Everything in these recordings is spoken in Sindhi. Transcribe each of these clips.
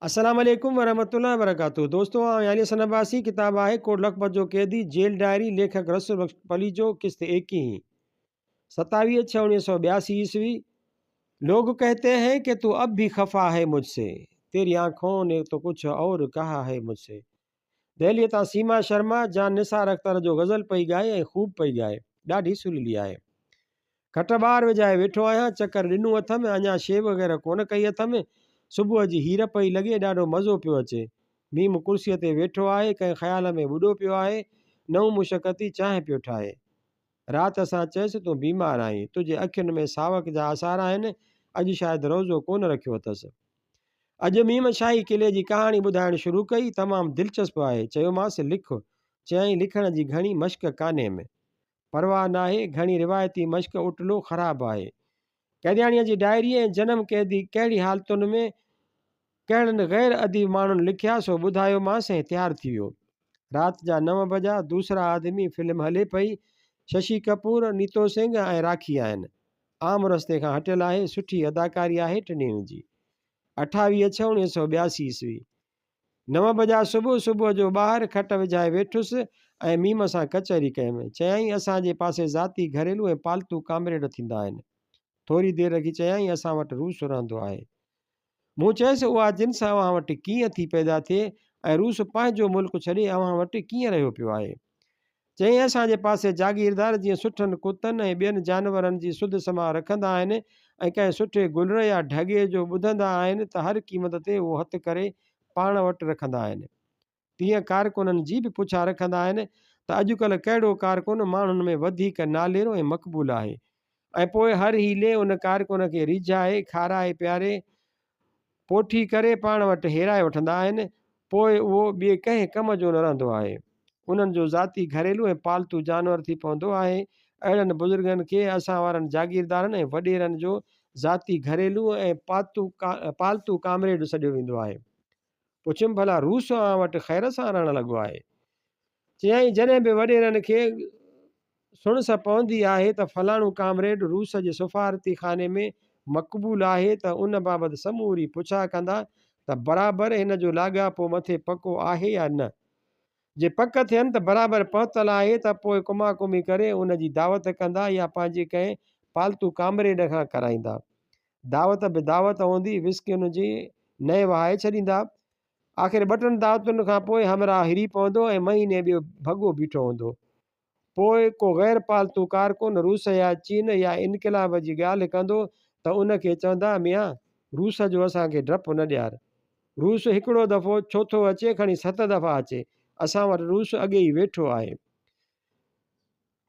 السلام عليڪم ورحمة الله وبرڪاته دوستو آئون علي حسن عباسي ڪتاب آهي ڪوٽ لکپت جو قيدي جيل ڊائري ليکڪ رسول بخش پليجو قسط ايڪيهين ستاويهه ڇهه اڻويهه سو ٻياسي عيسوي لوگ ڪهتي هين ڪه تو اب ڀي خفا هي مجھ سي تيري آنکون ني تو ڪجھ اور ڪها هي مجھ سي دهليء تان سيما شرما جان نثار اختر جو غزل پئي ڳائي ۽ خوب پئي ڳائي. ڏاڍي سريلي آهي. کٽ ٻاهر وجهائي ويٺو آهيان. چڪر ڏنو اٿم. اڃا شيو وغيره ڪونه ڪئي اٿم. صبح جي هير پئي لڳي. ڏاڍو مزو پيو اچي. ميم ڪرسيء تي ويٺو آهي. ڪنهن خيال ۾ ٻڏو پيو آهي. نئون مشقتي چانهه پيو ٺاهي. رات اسان چيس تون بيمار آهين. تنهنجي اکين ۾ ساوڪ جا آثار آهن. اڄ شايد روزو ڪونه رکيو اٿس. اڄ ميم شاهي قلعي جي ڪهاڻي ٻڌائڻ شروع ڪئي، تمام دلچسپ آهي، چيومانس لک، چيائين لکڻ جي گهڻي مشق ڪانهيم. پرواهه ناهي، گهڻي روايتي مشق اٽلو خراب آهي. قيدياڻيء جي ڊائري ۽ جنم قيدي ڪهڙي حالتن ۾ ڪهڙن غير اديب ماڻهن لکيا سو ٻڌايومانس ۽ تيار ٿي ويو. رات جا نو بجا، دوسرا آدمي فلم هلي پئي، ششي ڪپور، نيتو سنگهه ۽ راکي آهن. عام رستي کان هٽيل آهي، سٺي اداڪاري آهي ٽنهين جي. 28 ڇهه 1982 عيسوي. نو بجا صبح صبح جو ٻاهر کٽ وجهائي ويٺس ۽ ميم سان ڪچهري ڪيم. چيائين اسان جي پاسي ذاتي گهريلو ۽ پالتو ڪامريڊ ٿيندا آهن. ٿوري دير رکي چيائين اسان وٽ روس رهندو آهي. مون چيس اها جنس اوهان وٽ ڪيئن ٿي پيدا ٿئي ۽ روس پنهنجو ملڪ ڇڏي اوهان وٽ ڪيئن رهيو پيو آهي؟ چيائين اسان جي پاسي جاگيردار جيئن سٺن ڪتن ۽ ٻين جانورن جي سڌ سماء رکندا آهن ۽ ڪنهن سٺي گلر يا ڍڳي جو ٻڌندا آهن ته هر قيمت تي اهو هٿ ڪري پاڻ وٽ رکندا آهن. تيئن ڪارڪنن جي به پڇا رکندا آهن ته اڄڪلهه ڪهڙو ڪارڪن ماڻهن ۾ وڌيڪ ناليرو ۽ مقبول آهي ۽ پوء هر حيلي ان ڪارڪن کي ريجهائي، کارائي پياري، پوٺي ڪري پاڻ وٽ هيرائي وٺندا آهن، پوء اهو ٻئي ڪنهن ڪم جو نه رهندو آهي. انهن جو ذاتي گهريلو ۽ پالتو جانور ٿي پوندو آهي. اهڙن بزرگن کي اسان وارن جاگيردارن ۽ وڏيرن جو ذاتي گهريلو ۽ پالتو ڪامريڊ سڏيو ويندو آهي. پڇيم ڀلا روس اوهان وٽ خير سان رهڻ لڳو آهي؟ چيائين جڏهن به وڏيرن کي سڻس پوندي آهي ته فلاڻو ڪامريڊ روس جي سفارتي خاني ۾ مقبول آهي ته ان بابت سموري پڇا ڪندا ته برابر هن جو لاڳاپو مٿي پڪو آهي يا نه. جي پڪ ٿين ته برابر پهتل آهي ته پوء ڪما ڪمي ڪري ان جي دعوت ڪندا يا پنهنجي ڪنهن پالتو ڪامريڊ کان ڪرائيندا. دعوت به دعوت هوندي، وسڪين جي نئين وهائي ڇڏيندا. آخر ٻه ٽن دعوتن کان پوء همراهه هري پوندو ۽ مهيني ٻيو ڀڳو بيٺو هوندو. پوء ڪو غير پالتو ڪارڪن روس يا چين يا انقلاب جي ڳالهه ڪندو ته ان کي چوندا، ميان! روس جو اسان کي ڊپ نه ڏيار. روس هڪڙو دفعو ڇو ٿو اچي، کڻي ست دفعا اچي. اسان وٽ روس اڳي ئي ويٺو آهي.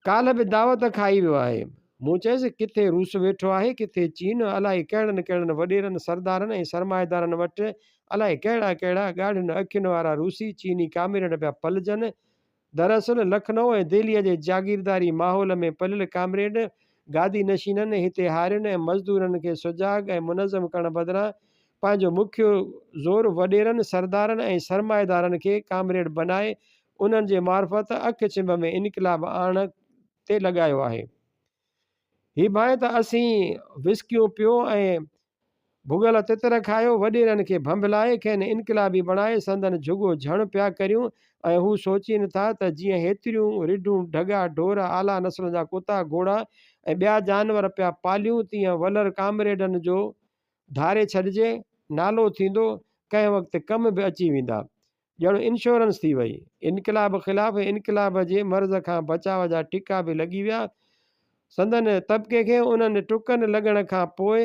ڪالهه به دعوت کائي ويو آهي. مون چيس، ڪٿي روس ويٺو آهي، ڪٿي چين، الائي ڪهڙن ڪهڙن وڏيرن، سردارن ۽ سرمائيدارن وٽ الائي ڪهڙا ڪهڙا ڳاڙهين اکين وارا روسي، چيني ڪامريڊ پيا پلجن. دراصل لکنؤ ۽ دهليء جي جاگيرداري ماحول ۾ پليل ڪامريڊ گادي نشينن هتي هارين ۽ مزدورن کي سجاڳ ۽ منظم ڪرڻ بدران پنهنجو مکيه زور وڏيرن، سردارن ۽ سرمائيدارن کي ڪامريڊ بنائي انهن جي معرفت اک ڇنڀ ۾ انقلاب آڻڻ تي لڳايو آهي. هي ڀانء ته اسين وسڪيون پيو ۽ ڀڳل تتر کايو، وڏيرن کي ڀنڀلائي، کين انقلابي بڻائي، سندن جهڳو جهڻ پيا ڪريون ۽ هو سوچين ٿا ته جيئن هيتريون رڍون، ڍڳا، ڍور، اعليٰ نسل جا ڪتا، گهوڙا ۽ ٻيا جانور پيا پاليون، تيئن ولر ڪامريڊن جو ڌاري ڇڏجي، نالو ٿيندو، ڪنهن وقت ڪم به اچي ويندا. ڄڻ انشورنس ٿي وئي. انقلاب خلاف انقلاب جي مرض کان بچاء جا ٽڪا به لڳي ويا. سندن طبقي کي انهن ٽڪن لڳڻ کان پوء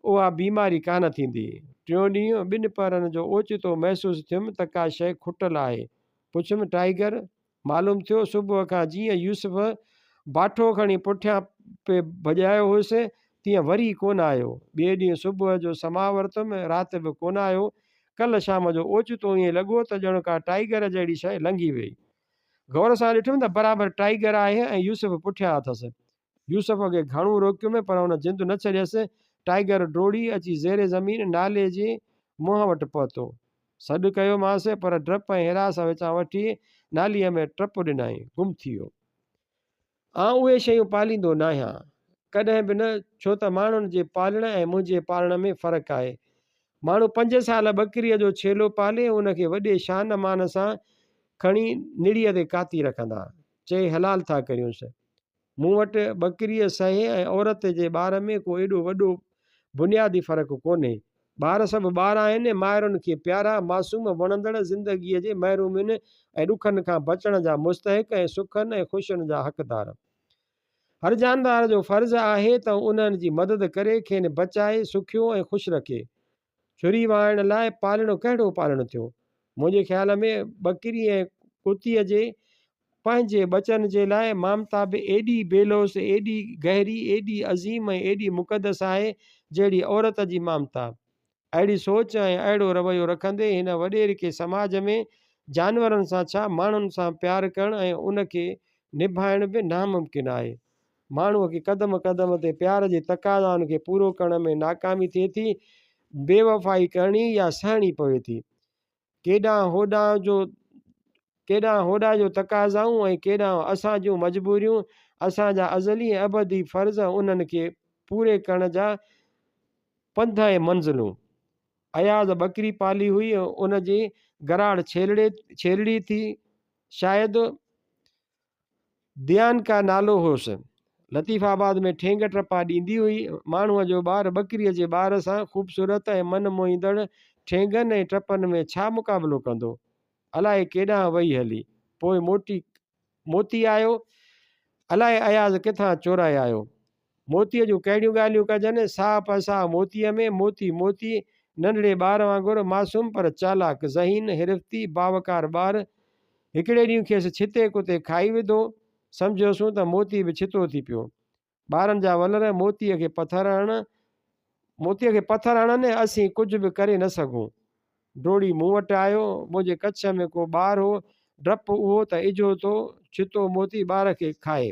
اها بيماري ڪانه ٿيندي. ٽيون ڏينهن ٻن پهرن جو اوچتو محسوس ٿيم ته ڪا شيء کٽل آهي. پڇيم ٽائيگر؟ معلوم ٿيو صبح کان جيئن يوسف باٺو کڻي پٺيان پئي ڀڄايو هيس، تيئن وري ڪونه آيو. ٻئي ڏينهن صبح جو سماء ورتم، رات به ڪونه آيو. ڪلهه شام جو اوچتو ائين لڳو ته ڄڻ ڪا ٽائيگر جهڙي شيء لنگهي ويئي. غور سان ڏٺم ته برابر ٽائيگر آهي ۽ يوسف پٺيان اٿس. يوسف کي گهڻو روڪيم پر هن جند نه ڇڏيس. ٽائيگر ڊوڙي اچي زير زمين نالي جي منهن وٽ پهتو. سڏ ڪيومانس پر ڊپ ۽ هراس وچان وٺي ناليء ۾ ٽپ ڏنائين. گم ٿي ويو. آئون اهي شيون پاليندو ناهيان. ڪڏهن به نه، ڇو ته ماڻهن جي پالڻ ۽ منهنجي پالڻ ۾ فرق آهي. ماڻهو پنج سال ٻڪريء جو ڇيلو پالي ان کي وڏي شان مان سان کڻي نڙيء تي ڪاتي رکندا. چئي حلال ٿا ڪريونس. مون وٽ ٻڪريء سهي ۽ عورت جي ٻار ۾ ڪو ايڏو وڏو بنيادي فرق ڪونهي. ٻار سڀ ٻار آهن، مائرن کي پيارا، معصوم، وڻندڙ، زندگيء جي محرومين ۽ ڏکن کان بچڻ جا مستحق ۽ سکن ۽ خوشين جا حقدار. هر جاندار جو فرض آهي ته انهن جي مدد ڪري، کين بچائي، سکيو ۽ خوش رکي. ڇري وهائڻ لاء پالڻو ڪهڙو پالڻ ٿيو؟ منهنجي خيال ۾ ٻڪري ۽ ڪتي جي پنهنجي ٻچن جي لاء مامتا به ايڏي بي لوث، ايڏي گهري، ايڏي عظيم ۽ ايڏي مقدس آهي، جهڙي عورت جي مامتا. اهڙي سوچ ۽ اهڙو رويو رکندي هن وڏيرڪي سماج ۾ جانورن سان ڇا ماڻهن سان پيار ڪرڻ ۽ ان کي نڀائڻ به ناممڪن آهي. ماڻهوء کي قدم قدم تي پيار جي تقاضائن کي پورو ڪرڻ ۾ ناڪامي ٿئي ٿي، بيوفائي ڪرڻي يا سهڻي پوي ٿي. ڪيڏانهن هوڏانهن جو ڪيڏانهن هوڏانهن جو تقاضائون ۽ ڪيڏانهن اسان جون مجبوريون، اسان جا ازلي ۽ ابدي فرض انهن کي پوري ڪرڻ جا پنڌ ۽ منزلون. اياز ٻڪري پالي هئي ۽ ان جي گراڙ ڇيلڙي ڇيلڙي ٿي. شايد ديانڪا نالو هوس. لطيف آباد ۾ ٺينگ ٽپا ڏيندي هئي. ماڻهوء جو ٻار ٻڪريء جي ٻار سان خوبصورت ۽ من موهيندڙ ٺينگن ۽ ٽپن ۾ ڇا مقابلو ڪندو؟ الائي ڪيڏانهن وئي هلي. پوء موٽي موتي آيو. الائي اياز ڪٿان چورائي آيو. موتيء جون ڪهڙيون ڳالهيون ڪجن، ساهه پساهه موتيء ۾، موتي موتي، ننڍڙي ٻار وانگر معصوم پر چالاڪ، ذهين، حرفتي، باوقار ٻار. هڪڙي ڏينهن کيس ڇتي ڪتي کائي وڌو. سمجهيوسون ته موتي به ڇتو ٿي پيو. ٻارن جا ولر موتيء کي پٿر هڻ موتيء کي پٿر هڻن، اسين ڪجهه به ڪري نه سگهون. ڊوڙي مون وٽ آيو. منهنجي ڪڇ ۾ ڪو ٻار هو. ڊپ اهو ته اجهو ٿو ڇتو موتي ٻار کي کائي.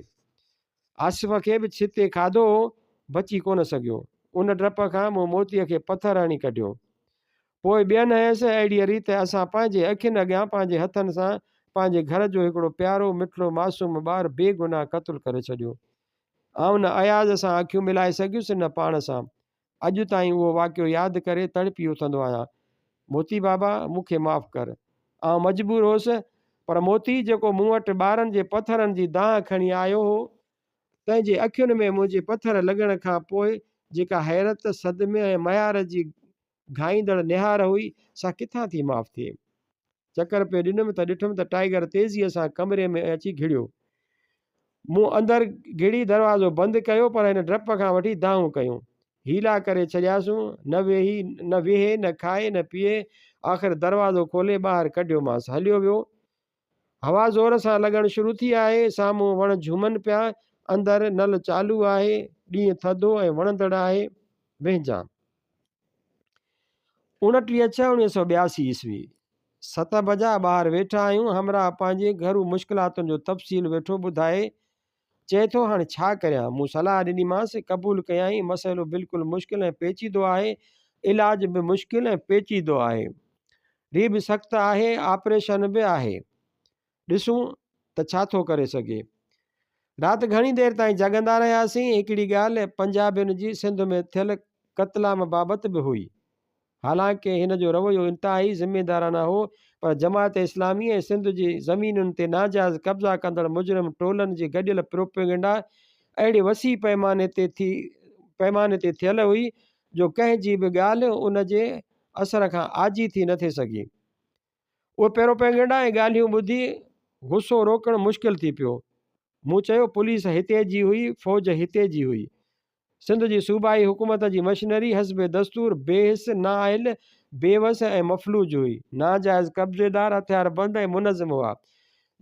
آصف کي به ڇتي کاڌو هو، بچي ڪونه سگهيو. ان ڊپ کان مون موتيء کي پٿر هڻي ڪڍيو. پوء ٻين هنيس. اهڙيء ريت اسان پنهنجي اکين اڳيان پنهنجي هٿن سان پنهنجي گهر جو هڪڙو پيارو، مٺڙو، معصوم ٻار بي گناهه قتل ڪري ڇڏيو. آئون نه اياز سان اکيون ملائي سگهيس نه پاڻ سان. اڄ تائين اهو واقعو ياد ڪري تڙپي اٿندو آهيان. موتي بابا، مون کي معاف ڪر. آئون مجبور هوس، پر موتي، جيڪو مون وٽ ٻارن جي پٿرن جي دانهن کڻي آيو هو، تنهن جي اکين ۾ منهنجي پٿر لڳڻ کان پوء جيڪا حيرت، صدمي ۽ ميار جي گهائيندڙ نهار هئي، سا ڪٿان ٿي معاف ٿئي؟ چڪر پئي ڏنم ته ڏٺم ته ٽائيگر تيزيء سان ڪمري ۾ اچي گهڙيو. مون اندر گهڙي دروازو بند ڪيو پر هن ڊپ کان وٺي دانهون ڪيون. حيلا ڪري ڇڏياسون، نه ويهي نه ويهي نه کائي نه پيئي، آخر دروازو کولي ٻاهر ڪڍيومانس. هليو ويو. هوا زور سان لڳڻ شروع ٿي آهي، سامهون وڻ جهومن پيا، اندر نل چالو آهي، ڏينهن ٿڌو ۽ وڻندڙ آهي. وهنجان. 29 ڇهه 1982 عيسوي، ست بجا ٻاهر ويٺا آهيون، همراهه پنهنجي گهرو مشڪلاتن جو تفصيل ويٺو ٻڌائي، چئي ٿو هاڻي ڇا ڪريان؟ مون صلاح ڏنيمانس، قبول ڪيائين، مسئلو بلڪل مشڪل ۽ پيچيدو آهي، علاج به مشڪل ۽ پيچيدو آهي، ري به سخت آهي، آپريشن به آهي. ڏسون ته ڇا ٿو ڪري سگهي. رات گهڻي دير تائين جاڳندا رهياسين. هڪڙي ڳالهه پنجابين جي سنڌ ۾ ٿيل قتلام بابت به هئي. حالانڪه هن جو رويو انتهائي ذميدارانه هو پر جماعت اسلامي ۽ سنڌ جي زمينن تي ناجائز قبضا ڪندڙ مجرم ٽولن جي گڏيل پروپيگنڊا اهڙي وسيع پئماني تي ٿي پئماني تي ٿيل هئي جو ڪنهن جي به ڳالهه ان جي اثر کان آجي ٿي نٿي سگهي. اهي پيروپيگنڊا ۽ ڳالهيون ٻڌي غصو روڪڻ مشڪل ٿي پيو. مون چيو پوليس هتي جي هئي، فوج هتي جي هئي. سنڌ جي صوبائي حڪومت جي مشنري حسب دستور بي حس، نااهل، بي وس ۽ مفلوج هئي. ناجائز قبضيدار هٿياربند ۽ منظم هئا.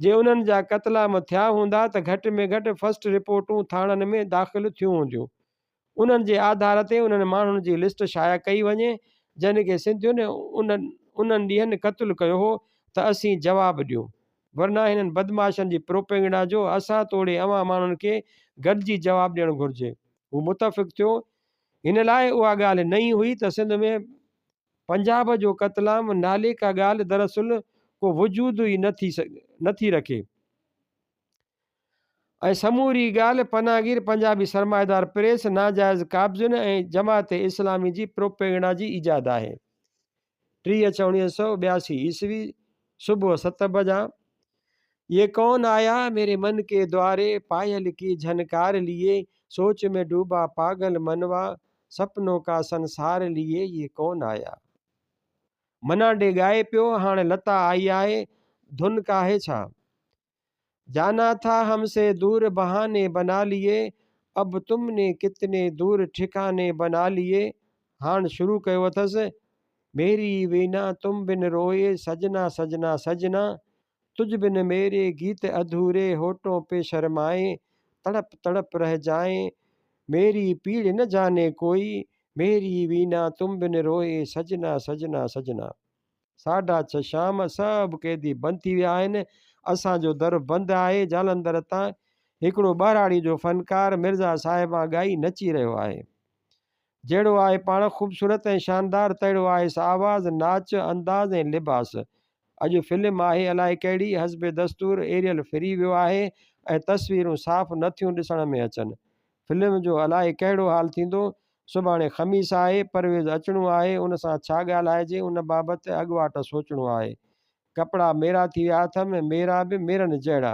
جي انهن جا قتلام ٿيا هوندا ته گهٽ ۾ گهٽ فرسٽ رپورٽون ٿاڻن ۾ داخل ٿيون هونديون. انهن جي آڌار تي انهن ماڻهن جي لسٽ شايع ڪئي وڃي جن کي سنڌين انهن ڏينهن قتل ڪيو هو ته اسين جواب ڏيون ورنه هنن بدمعاشن جي پروپيگنڊا جو اسان توڙي اوهان ماڻهن کي گڏجي جواب ڏيڻ گهرجي. هو متفق ٿيو. هن لاء اها ڳالهه نئين هئي ته سنڌ ۾ پنجاب جو قتلام نالي ڪا ڳالهه دراصل ڪو وجود ئي نه ٿي رکي. ۽ سموري ڳالهه پناهگير پنجابي سرمائيدار پريس، ناجائز قابضين ۽ جماعت اسلامي جي پروپيگنڊا جي ايجاد آهي. 30 ڇهه 1982 عيسوي، صبح ست بجا. يي ڪون آيا ميري من ڪي دواري، پايل ڪي جهنڪار ليئي، سوچ ۾ ڊوبا پاڳل منوا، سپنو ڪا سنسار ليئي، يي ڪون آيا. منانڊي ڳائي پيو، هاڻ لتا آئي آهي، ڌن ڪاهي ڇا؟ جانا ٿا هم سي دور بهاني بنا ليئي، اب تم ني ڪتني دور ٺڪاني بنا ليئي، هاڻ شروع ڪيو اٿس، ميري وينا تم بن روئي سجنا سجنا سجنا، تجھ بن ميري گيت اڌوري هوٽون پي شرمائي، تڙپ تڙپ رهه جائين، ميري پيڙ نه جاني ڪوئي، ميري وينا تم بن روئي سجنا سجنا سجنا. ساڍا ڇهه شام، سڀ قيدي بند ٿي ويا آهن، اسان جو در بند آهي، جالنڌر تان هڪڙو ٻهراڙي جو فنڪار مرزا صاحبان ڳائي نچي رهيو آهي. جهڙو آهي پاڻ خوبصورت ۽ شاندار تهڙو آهيس آواز، ناچ، انداز ۽ لباس. اڄ فلم آهي الائي ڪهڙي، حسب دستور ايريل ڦري ويو آهي ۽ تصويرون صاف نه ٿيون ڏسڻ ۾ اچن. فلم جو الائي ڪهڙو حال ٿيندو، سڀاڻي خميس آهي، پرويز اچڻو آهي، ان سان ڇا ڳالهائجي، ان بابت اڳواٽ سوچڻو آهي. ڪپڙا ميرا ٿي ويا اٿم، ميرا به ميرن جهڙا.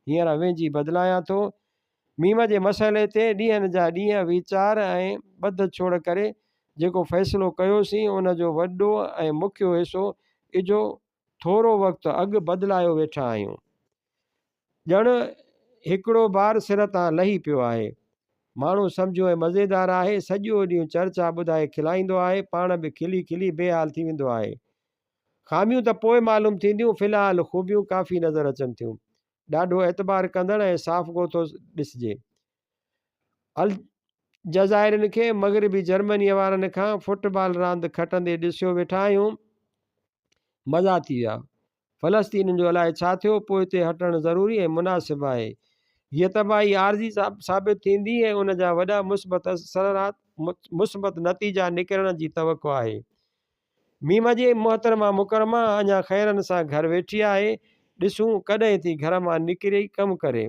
هينئر وهنجي بدلايان ٿو. ميم جي مسئلي تي ڏينهن جا ڏينهن ويچار ۽ ٻڌ ڇوڙ ڪري جيڪو فيصلو ڪيوسين، ان جو وڏو ۽ مکيو حصو اجهو ٿورو وقت اڳ بدلايو ويٺا آهيون. ڄڻ هڪڙو بار سر تان لهي پيو آهي. ماڻهو سمجهو ۽ مزيدار آهي، سڄو ڏينهن چرچا ٻڌائي کلائيندو آهي، پاڻ به کلي کلي بي حال ٿي ويندو آهي. خاميون ته پوء معلوم ٿينديون، في الحال خوبيون ڪافي نظر اچن ٿيون. ڏاڍو اعتبار ڪندڙ ۽ صاف گو ٿو ڏسجي. الجزائرين کي مغربي جرمنيء وارن کان فٽ بال راند کٽندي ڏسيو ويٺا آهيون. مزا ٿي ويا. فلسطينين جو الائي ڇا ٿيو، پوئتي هٽڻ ضروري ۽ مناسب آهي. هيء تباهي عارضي ثابت ٿيندي ۽ ان جا وڏا مثبت اثرات، مثبت نتيجا نڪرڻ جي توقع آهي. ميم جي محترمه مڪرمه اڃا خيرن سان گهر ويٺي آهي، ڏسون ڪڏهن ٿي گهر مان نڪري ڪم ڪري.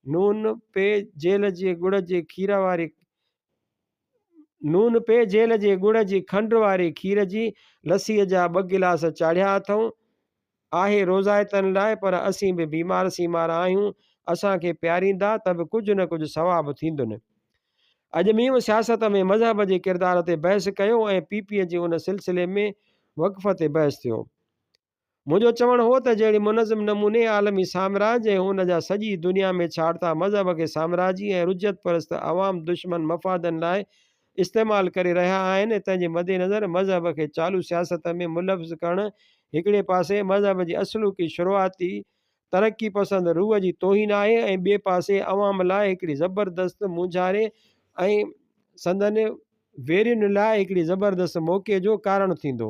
نون پي جيل جي ڳڙ جي کير واري نون پي جيل جي ڳڙ جي کنڊ واري کير جي لسيء جا ٻه گلاس چاڙهيا اٿئون. آهي روزائتن لاء پر اسين به بيمار سيمار آهيون، اسان کي پياريندا ته به ڪجهه نه ڪجهه ثواب ٿيندن. اڄ ميم سياست ۾ مذهب جي ڪردار تي بحث ڪيو ۽ پي پي جي ان سلسلي ۾ وقف تي بحث ٿيو. منهنجو چوڻ هو ته جهڙي منظم نموني عالمي سامراج ۽ ان جا سڄي دنيا ۾ ڇاڙتا مذهب کي سامراجي ۽ رجعت پرست عوام دشمن مفادن لاء استعمال ڪري رهيا آهن تنهن جي مدنظر مذهب کي چالو سياست ۾ ملوث ڪرڻ هڪڙي پاسي مذهب جي اصلوڪي شروعاتي ترقي پسند روح جي توهين آهي ۽ ٻئي پاسي عوام لاء هڪڙي زبردست مونجهاري ۽ سندن ويرين لاء هڪڙي زبردست موقعي جو ڪارڻ ٿيندو.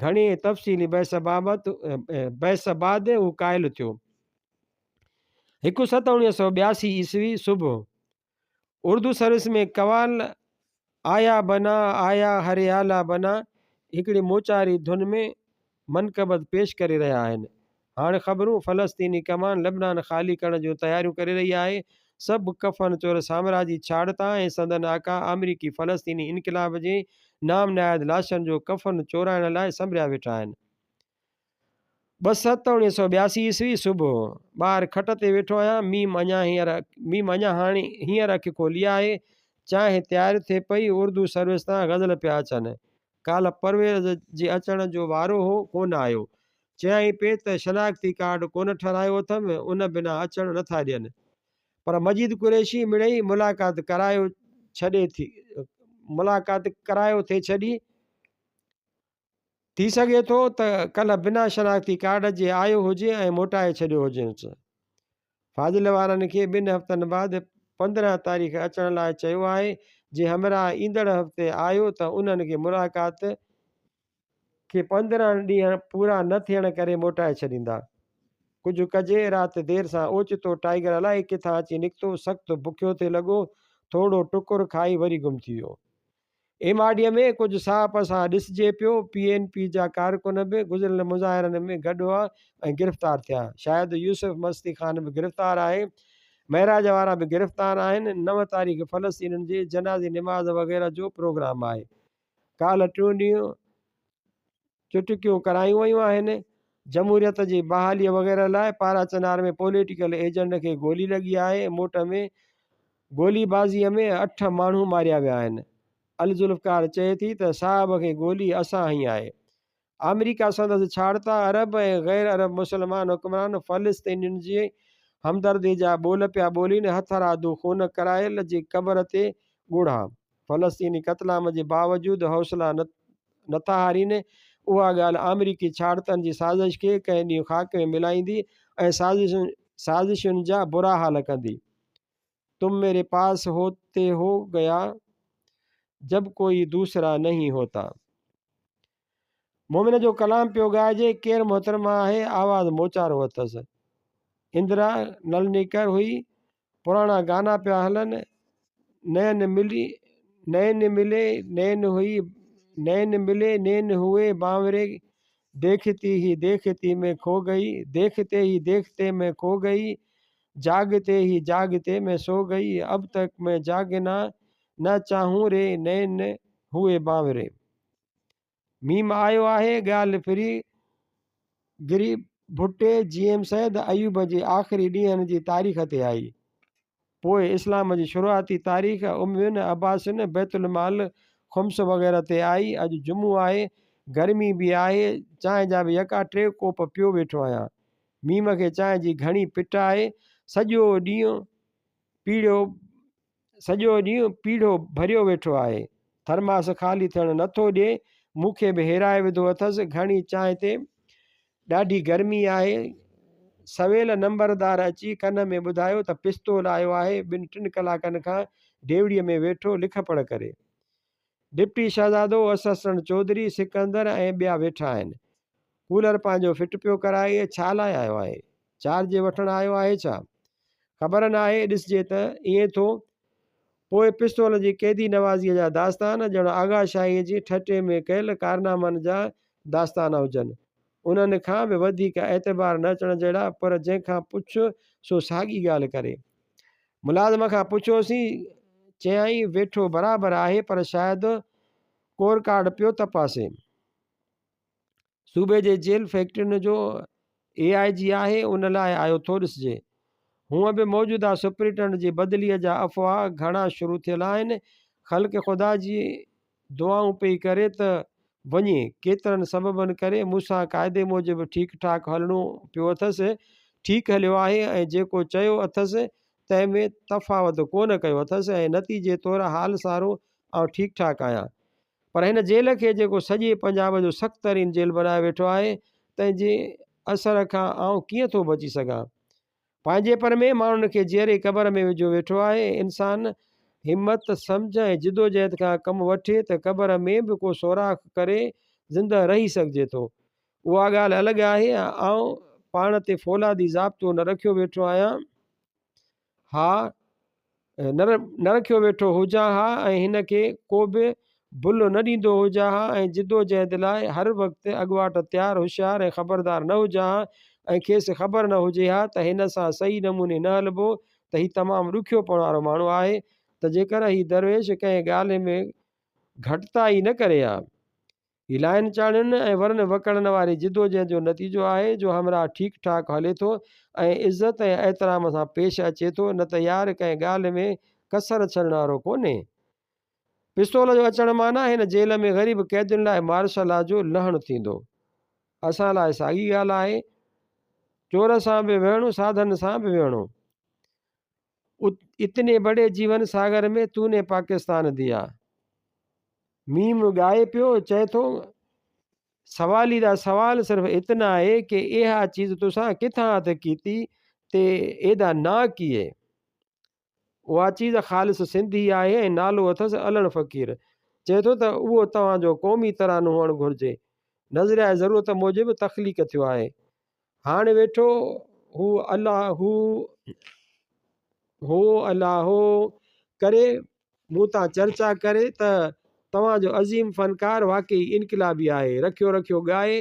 گهڻي تفصيلي بحث بابت بحث بعد هو قائل ٿيو. هڪ ست 1982 عيسوي صبح اردو سروس ۾ قوال آيا بنا آيا هريالا بنا هڪڙي موچاري ڌن ۾ منقبت پيش ڪري رهيا آهن. هاڻ خبرون، فلسطيني ڪمان لبنان خالي ڪرڻ جون تياريون ڪري رهي آهي. سڀ ڪفن چور سامراجي ڇاڙتا ۽ سندن آقا آمريڪي فلسطيني انقلاب جي نام نهاد لاشن جو ڪفن چورائڻ لاء سنڀريا ويٺا آهن. ٻه ست 1982 عيسوي صبح، ٻاهر کٽ تي ويٺو آهيان، ميم اڃا هينئر ميم اڃا هاڻي هينئر اک کولي آهي، چانهه تيار ٿئي پئي، اردو سروس تان غزل پيا اچن. ڪالهه پرويز جي اچڻ جو وارو هو، ڪونه آيو. چيائين پئي ته شناختي ڪارڊ ڪونه ٺهرايو اٿم، ان بنا اچڻ نٿا ڏين. پر مجيد قريشي مڙئي ملاقات ڪرايو ڇڏي ٿي ملاقات ڪرايو ٿي ڇڏي. ٿي سگهي ٿو ته ڪلهه بنا شناختي ڪارڊ جي آيو هجي ۽ موٽائي ڇڏيو هجينس. فاضل وارن کي ٻن هفتن بعد 15 تاريخ اچڻ لاء چيو آهي، جي همراهه ايندڙ هفتي آيو ته انهن کي ملاقات کي 15 ڏينهن پورا نه ٿيڻ ڪري موٽائي ڇڏيندا. ڪجهه ڪجي، رات دير سان اوچتو ٽائيگر الائي ڪٿان اچي نڪتو، سخت بکيو ٿي لڳو، ٿورڙو ٽڪر کائي وري گم ٿي ويو. ايم آر ڊي ۾ ڪجهه ساهه پساهه ڏسجي پيو، پي اين پي جا ڪارڪن به گذريل مظاهرن ۾ گڏ هئا ۽ گرفتار ٿيا، شايد يوسف مستي خان به گرفتار آهي، معراج وارا به گرفتار آهن، نو تاريخ فلسطينين جي جنازي نماز وغيره جو پروگرام آهي، ڪالهه ٽيون ڏينهن. چٽڪيون ڪرايون ويون آهن. جمهوريت جي بحاليء وغيره لاء پارا چنار ۾ پوليٽيڪل ايجنٽ کي گولي لڳي آهي، موٽ ۾ گولي بازيء ۾ اٺ ماڻهو ماريا ويا آهن. الذوالفقار چئي ٿي ته صاحب کي گولي اسان هنئي آهي. آمريڪا سندس ڇاڙتا عرب ۽ غير عرب مسلمان حڪمران فلسطينين جي همدردي جا ٻول پيا ٻولين، هٿرادو خون ڪرايل جي قبر تي ڳوڙها. فلسطيني قتلام جي باوجود حوصلا نٿا هارين، اها ڳالهه آمريڪي ڇاڙتن جي سازش کي ڪنهن ڏينهن خاڪ ۾ ملائيندي ۽ سازشن جا برا حال ڪندي. تم ميري پاس هوتي هو گيا جب ڪوئي دوسرا نهين هوتا. مومن جو ڪلام پيو ڳائجي، ڪير محترمه آهي، آواز موچارو اٿس. اندرا نلنيڪر هئي، پراڻا گانا پيا هلن، نين ملي نين ملي نين هئي نين ملي نين هئي بانوري ديکتي هي ديکتي مين کو گئي ديکتي هي ديکتي مين کو گئي جاگتي هي جاگتي مين سو گئي اب تڪ مين جاگنا نه چاهون ري نين هئي بانوري. ميم آيو آهي ڳالهه ڦري گري ڀٽي جي ايم سيد ايوب جي آخري ڏينهن جي تاريخ تي آئي. پوء اسلام جي شروعاتي تاريخ اموين، عباسين، بيت المال، خمس وغيره تي آئي. اڄ جمعو آهي، گرمي به آهي، چانهه جا به يڪا ٽي ڪوپ پيو ويٺو آهيان. ميم کي چانهه جي گهڻي پٽ آهي، سڄو ڏينهن پيڙهيو سڄو ڏينهن پيڙهو ڀريو ويٺو آهي. ٿرماس خالي ٿيڻ نٿو ڏئي. مون کي به هيرائي وڌو اٿس. گهڻي چانهه تي ڏاڍي گرمي آهي. سويل نمبردار اچي ڪن ۾ ٻڌايو ته پستول آيو آهي. ٻن ٽن ڪلاڪن کان ڊيوڙيء ۾ ويٺو لکپڙهه ڪري. ڊپٽي شهزادو، اسسٽنٽ چوڌري، سڪندر ۽ ٻيا ويٺا آهن. ڪولر پنهنجو فٽ پيو ڪرائي. ڇا لاء آيو آهي؟ چارج وٺڻ آيو آهي ڇا؟ خبر ناهي، ڏسجي ته ائين ٿو. پوء پستول جي قيدي نوازيء جا داستان ڄڻ آغا شاهيء جي ٺٽي ۾ ڪيل ڪارنامن جا داستان هجن. انهن کان به وڌيڪ اعتبار نه اچڻ جهڙا، پر جنهن کان پڇ سو ساڳي ڳالهه ڪري. ملازم کان پڇيوسين، چيائين ويٺو برابر آهي پر شايد ڪورڪارڊ پيو تپاسي. صوبي جي جيل فيڪٽرين جو اي آء جي آهي ان لاء آيو ٿو ڏسجي. هونء به موجوده سپرنٽنڊنٽ جي بدليء جا افواهه گهڻا شروع ٿيل آهن. خلق خدا جي دعائون پئي ڪري ته وڃي. ڪيترن سببن ڪري مون سان قاعدي موجب ٺيڪ ٺاڪ هلڻو پيو اٿس. ٺيڪ هليو آهي ۽ جيڪو چيو اٿس تنهن ۾ تفاوت ڪونه ڪيو اٿس ۽ نتيجي طور حال سارو آئون ٺيڪ ٺاڪ آهيان. پر هن جيل کي جيڪو سڄي پنجاب جو سخت ترين جيل بنايو ويٺو آهي تنهن جي اثر کان آئون ڪيئن ٿو بچي سگهان. پنهنجي پر ۾ ماڻهن کي جيئري قبر ۾ وجهيو ويٺو آهي. انسان همت، سمجهه ۽ جدوجهد کان ڪم وٺي ته قبر ۾ به ڪو سوراخ ڪري زنده رهي سگهجي ٿو. اها ڳالهه الڳ آهي آئون پاڻ تي فولادي ضابطو نه رکيو ويٺو آهيان. ها نه رکيو ويٺو هجان ها ۽ هن کي ڪو به بل نه ڏيندو هجان ها ۽ جدوجهد لاء هر وقت اڳواٽ تيار، هوشيار ۽ خبردار نه هجان ها ۽ کيس خبر نه هجي ها ته هن سان صحيح نموني نه هلبو ته هي تمام ڏکيو پوڻ وارو ماڻهو آهي ته جيڪر هي درويش ڪنهن ڳالهه ۾ گهٽتائي نه ڪري ها. هي لاهن چاڙهين ۽ ورن وڪڙن واري جدوجهد جو نتيجو آهي جو همراهه ٺيڪ ٺاڪ هلي ٿو ۽ عزت ۽ احترام سان پيش اچي ٿو نه ته يار ڪنهن ڳالهه ۾ ڪسر ڇڏڻ وارو ڪونهي. پستول جو اچڻ معنيٰ هن جيل ۾ غريب قيدين لاء مارشل لا جو لهڻ ٿيندو. اسان لاء ساڳي ڳالهه آهي. چور سان به ويهڻو ساڌن سان به ويهڻو. اتني بڙي جيون ساگر ۾ تو ني پاڪستان ديا. ميم ڳائي پيو، چئي ٿو، سوالي دا سوال صرف اتنا آهي ڪي اها چيز تسان ڪٿان هٿ ڪيتي تي ايدا نان ڪيئي؟ اها چيز خالص سنڌي آهي ۽ نالو اٿس علڻ فقير. چئي ٿو ته اهو توهان جو قومي ترانو هئڻ گهرجي. نظريا ضرورت موجب تخليق ٿيو آهي. هاڻ ويٺو هو الله هو هو الله هو ڪري مون تان چرچا ڪري ته توهان جو عظيم فنڪار واقعي انقلابي آهي. رکيو رکيو ڳائي،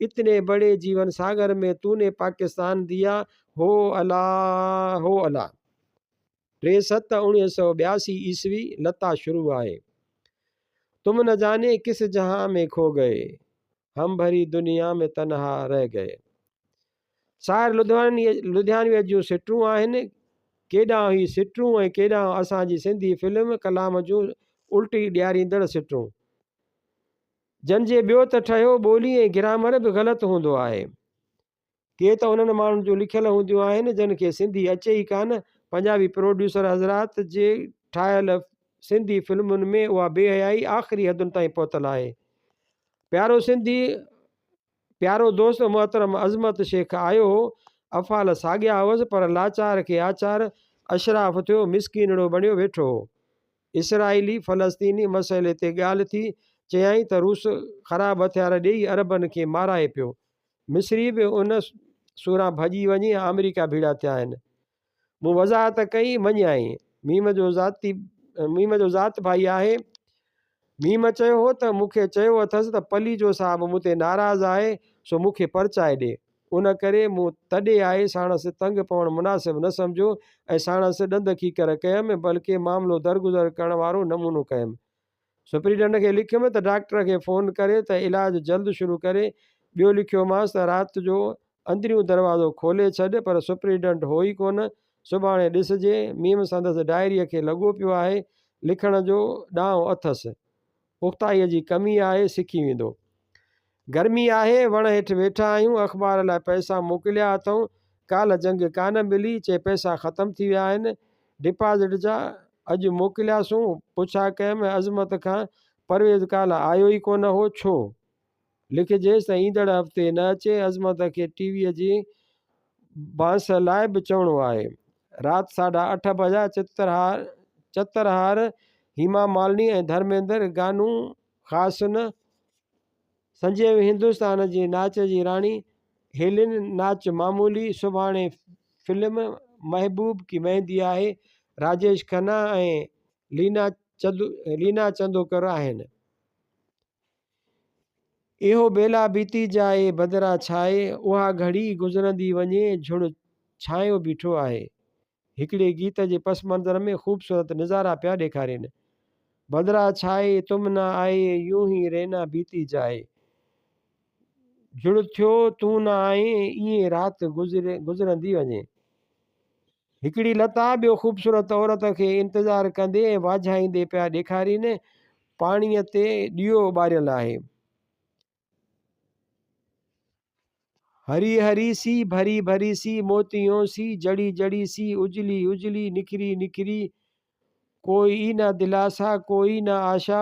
اتني بڙي جيون ساگر ۾ تو ني پاڪستان ديا، هو الله هو الله. 3/7/1982 عيسوي، لتا شروع آهي. تم نه جاني ڪس جهان ۾ کو گئي. هم ڀري دنيا ۾ تنها رهه گئي. ساحر لڌيانويء جون سٽون آهن. ڪيڏانهن هي سٽون ۽ ڪيڏانهن اسان جي سنڌي فلم ڪلام جون الٽي ڏياريندڙ سٽون. جن جي ٻيو ته ٺهيو ٻولي ۽ گرامر به غلط هوندو آهي. ڪي ته انهن ماڻهن جون لکيل هونديون آهن جن کي سنڌي اچي ئي ڪانه. پنجابي پروڊيوسر حضرات جي ٺاهيل سنڌي فلمن ۾ اها بي حيائي آخري حدن تائين پهتل آهي. پيارو سنڌي پيارو دوست محترم عظمت شيخ آيو هو. افعال ساڳيا هئس پر لاچار کي آچار، اشراف ٿيو مسڪينڙو بڻيو ويٺو هو. اسرائيلي فلسطيني مسئلي تي ڳالهه ٿي، چيائين ته روس خراب هٿيار ڏيئي عربن کي مارائي پيو. مصري به ان سوران ڀڄي وڃي آمريڪا ڀيڙا ٿيا آهن. مون وضاحت ڪئي، مڃيائين. ميم جو ذاتي ميم جو ذات ڀائي آهي. ميم چيو هو ته مون کي چيو اٿس ته پليجو صاحب مون تي ناراض آهي سو مون کي پرچائي ڏي. ان ڪري مون تڏي آئي ساڻس تنگ پوڻ مناسب نه سمجهيو ۽ ساڻس ڏند کيڪر ڪيم بلڪه معاملو درگذر ڪرڻ وارو نمونو ڪيم. سپرنٽينڊنٽ کي لکيم ته ڊاڪٽر کي فون ڪري ته علاج جلد شروع ڪري. ٻيو لکيومانس ته رات جو اندريون دروازو کولي ڇڏ پر سپرنٽينڊنٽ هو ئي ڪونه. سڀاڻي ڏسجي. ميم سندس ڊائريء کي لڳو پيو آهي. لکڻ جو ڏانء اٿس. پختائيء جي ڪمي آهي، سکي ويندو. گرمي آهي، وڻ هيٺ ويٺا آهيون، اخبار لاء پئسا موڪليا اٿئون، ڪالهه جنگ ڪانه ملي، چي پئسا ختم ٿي ويا آهن، ڊپازٽ جا، اڄ موڪلياسون، پڇا ڪيم عظمت کان، پرويز ڪالهه آيو ئي ڪونه هو، ڇو؟ لکجيس ته ايندڙ هفتي نه اچي، عظمت کي ٽي ويء جي بانس لاء به چوڻو آهي. رات ساڍا اٺ بجا چترهار، هيما مالني ۽ ڌرميندر گانو خاص نه، سنجيو هندستان جي ناچ جي راڻي هيلين ناچ معمولي، سڀاڻي فلم محبوب ڪي مهندي آهي، راجيش کنا ۽ لينا چندوڪر آهن. اهو بيلا بيتي جائي بدرا ڇائي، اها گهڙي گذرندي وڃي جھڙ ڇانيو بيٺو آهي. هڪڙي گيت جي پس منظر ۾ خوبصورت نظارا پيا ڏيکارين. بدرا ڇائي تم نه آئي يون هي رينا بيتي جائي. جھڙ ٿيو تون نه آئين ايئن رات گذرندي وڃي. هڪڙي لتا ٻيو خوبصورت عورت کي انتظار ڪندي ۽ واجهائيندي پيا ڏيکارين. پاڻيء تي ڏيئو ٻاريل آهي. هري هري سي، ڀري ڀري سي، موتيون سي، جڙي جڙي سي، اجلي اجلي، نکري نکري، ڪوئي نه دلاسا، ڪوئي نه آشا،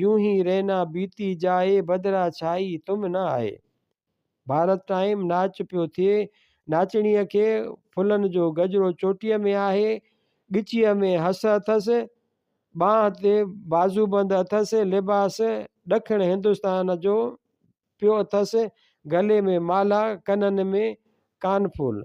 يون هي رينا بيتي جائي، بدرا ڇائي، تم نه آئي. ڀارت ٽائيم ناچ پيو ٿئي. ناچڻيء کي ڦلن جو گجرو چوٽيء ۾ آهي، ڳچيء ۾ هس اٿس، ٻانهن تي بازوبند اٿس، لباس ڏکڻ هندستان جو پيو اٿس، گلي ۾ مالها، ڪنن ۾ ڪانڦول.